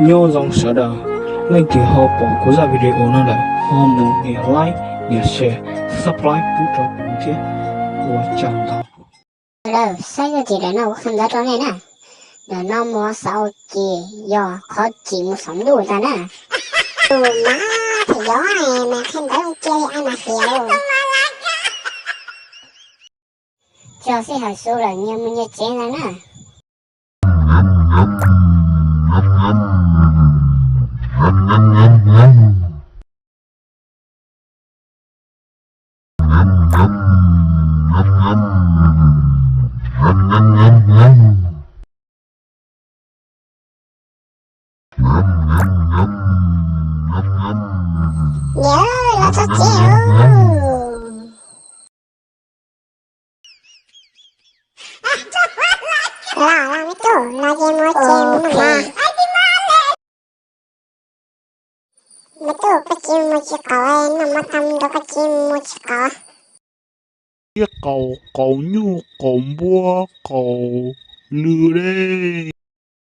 Nyob zoo sawv daws, leej twg ho pom kuv zaj video no lawm ho mus nias like, nias share, subscribe pub rau kuv thiab, ua tsaug ntau. Lawm, saib yog tim daim no kuv qhia ntawv rau nej na. Ntawm no mus xauv ces yog qhov tsim mus saum ntuj ntag na. Tus mas thaum yov mas qhia ntawv cia li ai mas hiav. Tso sij hawm su lawm nyias mus nyias tsev ntag na. Niam, los txog tsev lawm. Los, los me tub, los ces mus tsev mus noj mov. Me tub, koj tsis mus tsis qaum, noj mov tag mus nrad koj tsis mus tsis qaum. Ib qaum qaum nyuj qaum npua qaum lw dej.